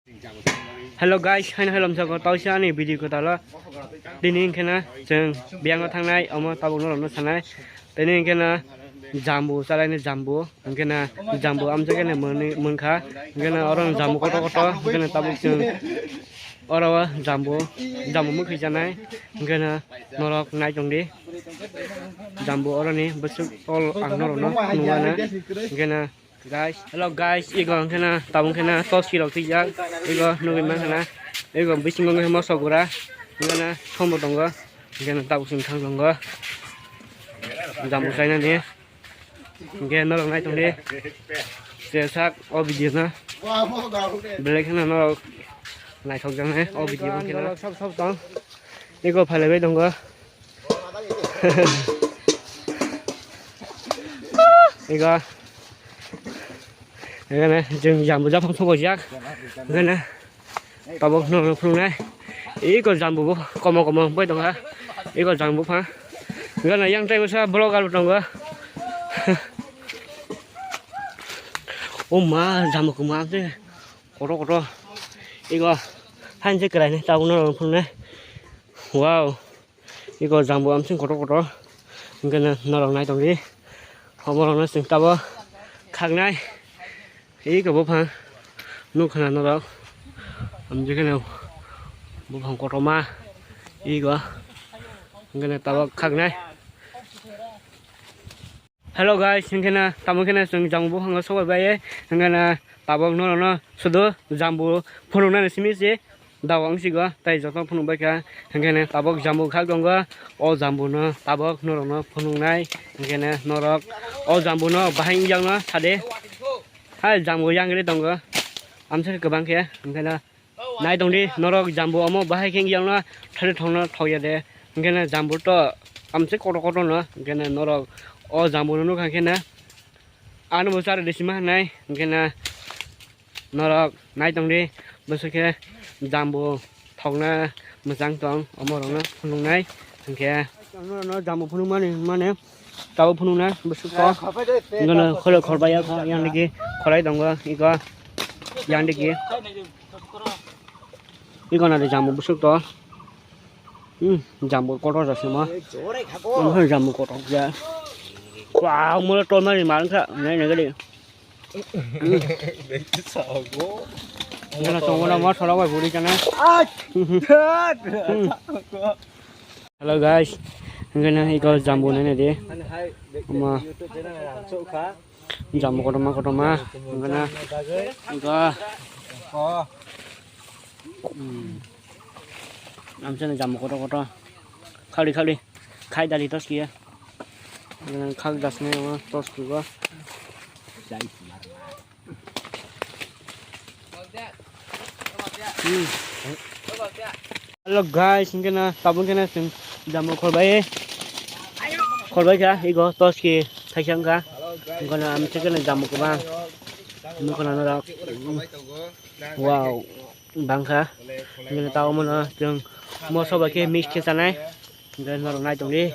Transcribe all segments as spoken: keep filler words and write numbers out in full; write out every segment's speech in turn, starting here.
Hello guys, haino hello msako tausi ani video ko talo. Tini hinkhe na chwng biyang no thangnai, omo tabuk norok no sanai. Tini hinkhe na jambu chalaini jambu, hinkhe na jambu amjak khe na mwnwi mungkha, hinkhe na oro jambu kotor kotor, hinkhe na tabuk chwng oro jambu, jambu mwkhwi chanai, hinkhe na norok nai tongdi. Jambu oroni bwswk tol ang norok no nukha na, hinkhe na Guys, hello guys, ego hwnkhe na tabuk khe na toski rok twijak, ego nugwi mankha na, ego bisingo wngkha moso gura, hwnkhe na somo tongo, hwnkhe na tabuk chwng thang tongo, jambu chainani, hwnkhe norok nai tongdi, chesak o video no, belai kheno norok naithok jaknai o video no khe na. Norok sab sab tong, ego phailaibai tongo. Ego. Ego ne, chwng jambu japhang thubajak. Ego ne, tabuk no phunuknai. Ego jambu bo komo komo bai tongkha. Ego jambu pha. Ego ne, yang tai bwsa vlogger bo tongo. O ma, jambu kwma se. Kotor kotor. Ego, hain se kwraini tabuk no phunuknai. Wow. Iko jambu amsing kotor kotor. Hwnkhe no norok nai tongdi. Oborokno chwng tabuk khaknai. Iko buphang nukha na norok. Amjikhe no buphang kotorma. Iko hwnkhe no tabuk khaknai. Hello guys, hwnkhe na tamo khe na chwng jambu buphango sobai bai, hwnkhe na tabuk norokno sudu jambu phunuknani simi se dawa wngsigo, tei joto phunukbai kha, hwnkhe na tabuk jambu khak tongo, o jambu no tabuk norokno phunuknai, hwnkhe na norok o jambu no bahai wngjakno sade, hai jambu yang ri tongo, amsa kwbang khe, hwnkhe na Nai tongdi norok jambu omo bahai khe wngya wngna thari thongna thokya de. Hwnkhe na jambu to amse kotor kotor no. Hwnkhe na norok o jambu no nukha khe na ano bo chari de sima hanai. Hwnkhe na norok nai tongdi bwswk khe jambu thokna mwchang tong omo rokno phunuknai. Hwnkhe no jambu phunukmani mane tabuk phunuknai bwswk kok. Hwnkhe no khoro khorbai ya kha yang digi khorai tongo iko yang digi. Iko na de jambu bwswk to. Hmm, jambu kotor jasima. Ang jambu kotor ja. Wow, mula tol mari malang kha. Nai nai gadi. Gana tongona ma thola bai buri kana. Hello guys, hingkana iko jambu nene de. Ma jambu kotorma kotorma, hingkana iko amsana jambu kotor kotor, khali khali khai dali tos kiya, khak dasne tos kiya. Hmm. Hello guys, hingke na tabuk khe na chwng jambu khorbai, khorbai kha ego tos ke thaisa wngkha, wngkha na amtwi khe na jambu kwbang nukha na norok. Wow, bangkha. Hingke na tabuk mano chwng moso bai khe mix khe chanai. Hingke norok nai tongdi.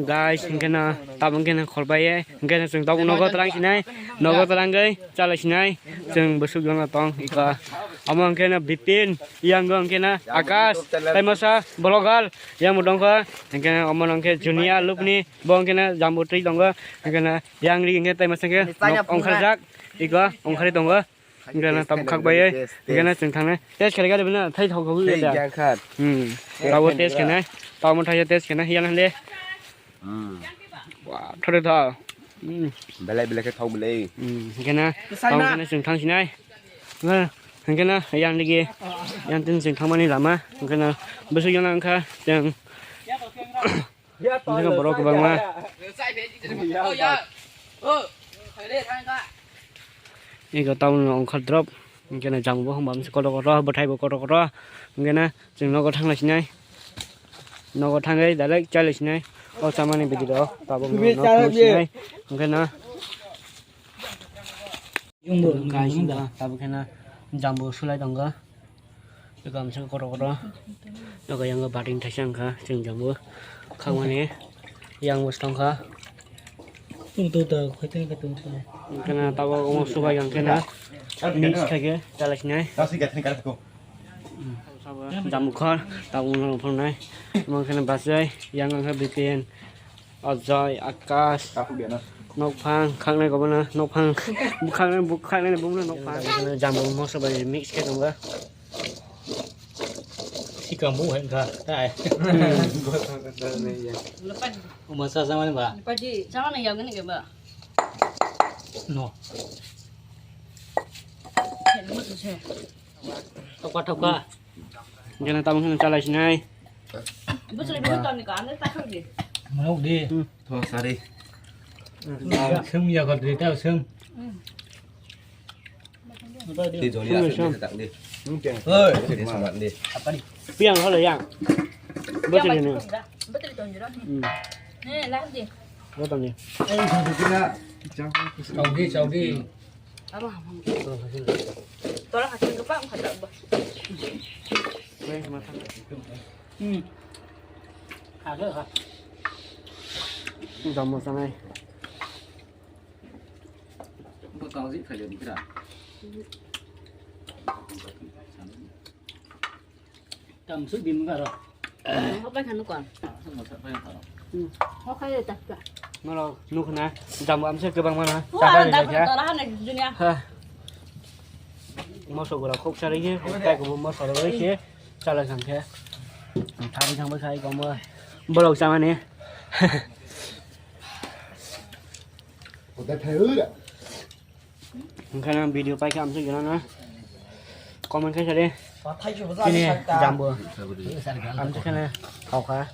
Guys, hingke na tabuk hingke na khorbai ye. Hingke na chwng tabuk nogo twlang sinai. Nogo twlangwi chalai sinai. Chwng bwswk jona tong ika. Omo hingke na Bipin, yang go hingke na Akash, tai masa vlogger, yang bo dongkha. Hingke na omo hingke Junior lubni, bo hingke na jambu twi tongo. Hingke na yang ri hingke tai masa hingke nok ongkharjak. Ika ongkhari tongo. Hingke na tabuk khak bai, hingke na chwng thangnai. Test khe gari bina thai thok thok ya da. Hmm. Tabuk test khe nai. Tabuk thai test khe nai, yang hande. Hmm. Wah, thore tha. Hmm. Belai belai khe thok belai. Hmm. Hingke na tabuk khe na chwng thang sinai. Hingke na yang digi. Yang tin chwng thangmani lama. Hingke na bwswk yang wngkha chwng. Hingke borok kwbangma. Ego town no ongkhar drop. Hingke na jambo hwnba mse kotor kotor, bwthai bo kotor kotor. Hingke na chwng nogo thang lai sinai. Nogo thangwi direct chai lai sinai. O chamani bidi rok tabuk no sinai. Hingke na. Guys, tabuk khe na jambo sulai tongo. Eko amsa kotor kotor. Nogo yang bating thaisa wngkha, chwng jambu. Khangmani yang bwswk tongkha. Tung tung ta, khoi tung tung tung. Kena tabo omo subai yang kena mix khaike chalai sinai. Tasi gatni kala ko. Jamukhor tabo no phunai. Omo kena basai yang ang Bipian, Ajoy, Akash. Aku biana. Nokphang khangnai kobo na nokphang. Bukhangnai bukhangnai bumna nokphang. Kena jamu mo subai mix khe tongba. Sikang bu hai kha tai. Lepas. Uma sa sama ni ba. Lepas di sama ni yang ni ke ba. No. Helmut se. Thokha thokha. Jana tabung hino chalai sinai. Bus le bus ton ni ka ane ta khang di. Manuk di. Hmm. Tho sari. Sum ya ko di ta sum. Hmm. Di joli asli di tak di. Hei, di semat di. Piang holo yang. Betul ini. Betul itu anjir. Hmm. Nih, lah di. Betul ni. Saudi, Saudi. Apa? Tolong kasih ke Pak, kata Abah. Hmm. Ada kah? Udah mau sana. Bo tang zik khaja dikira. Tam su dim garo. Hokai khanu kon. Sama sa pa yang taro. Hmm. Hokai ta ka. Maro nukna jamu amsa kebang mana. Wah, chakar dah ya. Tara hana dunia. Ha. Moso gura khok sari ye, tai ko moso ro ye. Chala sangkhe. Thari thang bai khai komo. Bolok chamani. Kota thai ura. Hingkhe ang video paikha amsuk gana na. Comment khe sadi. Chini jambo. Amsuk khana thokha.